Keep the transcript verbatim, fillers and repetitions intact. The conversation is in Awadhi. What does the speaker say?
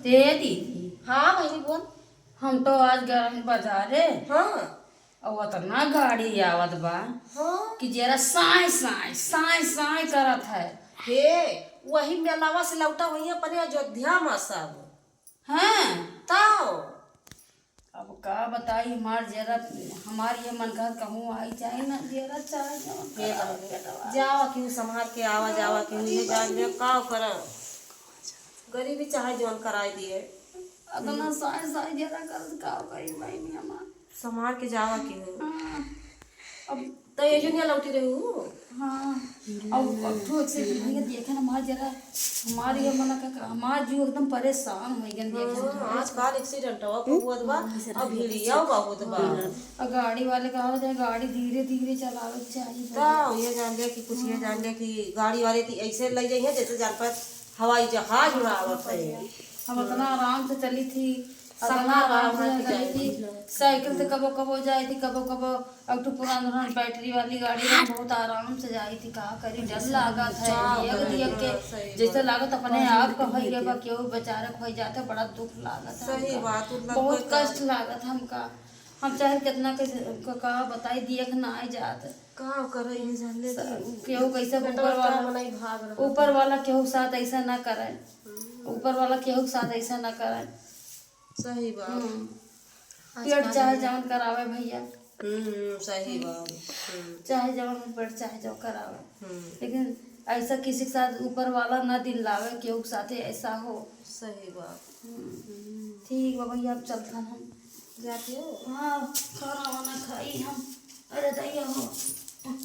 ए दीदी। हाँ बहिनी, बोल। हम तो आज गए रही बाजारे। हाँ। और उतना गाड़ी आवत बा हाँ। कि जरा साय साय साय साय करत है। हे, वही मेलावा से लौटा वही अपने अयोध्या में सब। हाँ। तो अब का बताई, हमार जरा, हमार ये मन कर कहूँ आई जाए ना, जरा चाहे जवन हे करावे बहिनी, पेटवा। जावा केहू संभाल के आवा, जावा केहू, ये जान ले का करा। गरीबी चाहे जवन कराई दिए। अतना साय साय जरा कर का करी बहिनी हमार। संभाल के जावा केहू। हाँ। अब तो ये जो नहीं लौटी रही हूँ। हाँ। अब, अब तो ऐसे भैया देखे ना, हमार जरा, हमार ये मन का, हमार जीव एकदम परेशान हो गए देखे ना। हाँ, आजकल एक्सीडेंट हुआ बहुत बा, अब भिड़िया बहुत बा। और गाड़ी वाले का हो जाए, गाड़ी धीरे धीरे चलावे के चाहिए। तो ये जान ले कि कुछ ये जान ले कि गाड़ी वाले तो ऐसे ले जाइए जैसे जान पर हवाई जहाज उड़ावत है। हम इतना आराम से चली थी, इतना आराम से चली थी। साइकिल से कबो कबो जाई थी, कबो कबो। अब तो पुरान पुरान बैटरी वाली गाड़ी में बहुत आराम से जाई थी। का करी, डर लागत है, का देख करी, देख के हाँ, सही जैसे बात। लागत अपने आप का भइया बा, केहू बेचारा खोई जाते, बड़ा दुख लागत है सही हमका। बात, उ लगबे बहुत कर। कष्ट लागत हमका। हम चाहे कितना कैसे, का, का बताई, देख ना आए जात। का करे, ये जान ले स-, कि केहू कैसे पेटवा ऊपर का वाला, बनाई भाग रहा। ऊपर वाला केहू के साथ ऐसा ना करे। हम्म। ऊपर वाला केहू के साथ ऐसा ना करे। सही बात। हम्म। आजकल पेट चाहे जवन करावे भैया। हम्म, सही बात। हम्म। चाहे जवन पेट चाहे जवन करावे। हम्म। लेकिन ऐसा किसी के साथ ऊपर वाला ना दिलावे, केहू के साथे ऐसा हो। सही बात। हम्म। हम्म। ठीक बा भैया, अब चलत हन हम। जाते हो? हाँ, खाना वाना खाई हम। अरे दैया हो। हम्म।